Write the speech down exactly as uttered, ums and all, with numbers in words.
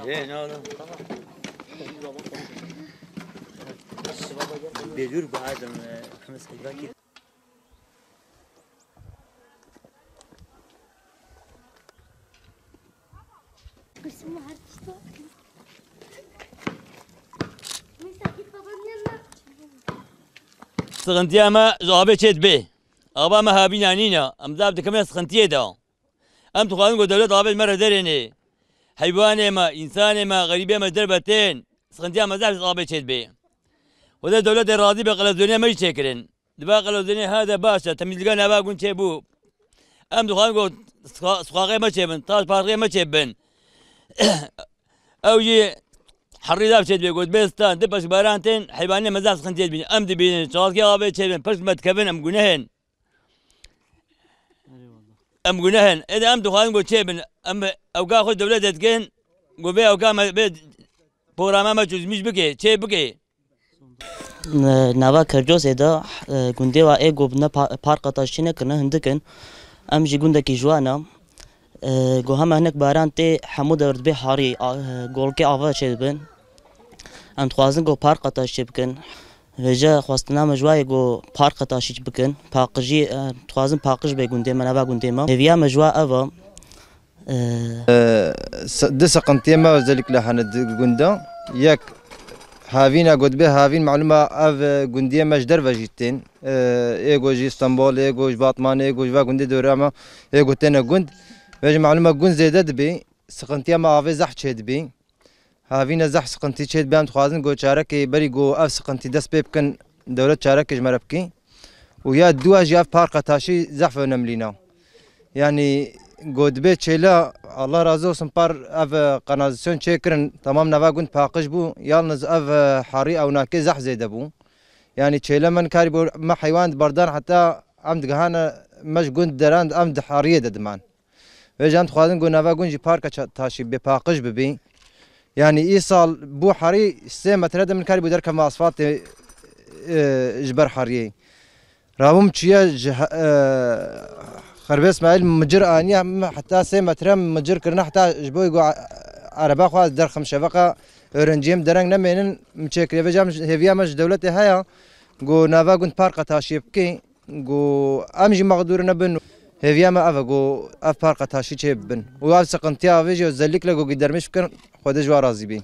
Hey, no, no. Belur bazen, e, mesela ki Sıkıntıya me ji avê çê dibe. Ava me havîna nîne. Em zaf dikevine sıkıntiyê de. Em dixwazin ku dewlet avê ji me re derêne. Heywanê me, însanê me, xerîbê me ji derve tên. Sıkıntıya me zaf ji avê çê dibe. Xwedê dewletê razî be, qelezonê me jî çêkirin. Dibe qelozînê hede baş e, temîzlîka nava gund çêbû. Em dixwazin ku sqa-, sqaxê me çêbin, taş parkê me çêbin. Ew jî herî zaf çêdibê ku dibê stan, di pişk baran tên, heywanê me zaf sixintiyê dibînin. Em dibînin, çalkê avê çêbin, pişk me dikevin, em guneh in. Em guneh in. Êdî em dixwazin ku çêbin. Em ewka xwe dewletê dikin, ku vê ewka me, vê programa me çözmüş bike, çê bike. Nava Kercosê de, e, gundê wa ê ku ne pa-, parka taşî nekirine hindik in. Em jî gundekî ji wan e. E, ku hema hinek baran tê, hemû dewr dibê harî, a, e, golkê ava çêdibin. Em dixwazin ku parka taşî bikin. Vêce xwestina me ji wa ye ku parka taşî bikin. Paqijî, e, dixwazin paqij bê gundê me, nava gundê me. Hêviya me ji wa ev e. Ee, Ee, s-, du sıkıntiye me özellikle hani di gunda. Yek, havîna ku dibê havîn, malûm e ev, e, gundiyê me ji derve jî tên. Ee, ê ku ji Stenbol, ê ku ji Batman, ê ku ji va gundê dora me, ê ku têne gund. Vê jî malûm e gund zêde dibê, sıkıntiye me avê zeh çê dibê. Havîne zeh sıkıntî çê dibe, em dixwazin ku çarekê berî ku ev sıkıntî dest pê bikin, dewlet çarekê ji me re bike. Û ya dua jî ev parka taşî zehf önemlîna. Yanî ku dibê çêla, Allah razı olsun, par ev, e, kanalizasyon çêkirin, tamam nava gund paqij bû, yalnız ev, e, harî ewnakê zehf zêde bû. Yanî çêle me nikarîbû me heywan diberdan heta em digihane me ji gund deran em di hariyê de diman. Vêca em dixwazin ku nava gund jî parka ça-, taşî bê paqij bibî. Yanî îsal bû herî sê metre de min karî bû derkevme asfaltê, e, ji ber heriyê. Rabûm çûye ji he-, e, Xerbê Îsmaîl micir aniye, min heta sê metre micir kirine, heta ji bo ku a-, ereba xwe ez derxim şeveqa öğrenciyê min dereng nemênin, min çêkiriye. Vêca min ji, hêviya me ji dewletê heye ku nava gund parka taşiyê bikî. Ku em jî mexdûr nebin. Hêviya me ev e ku ev parka taşî çê bibin. Û ev sıkıntıya avê jî özellikle ku gidermiş bikin, Xwedê ji wan razî bî.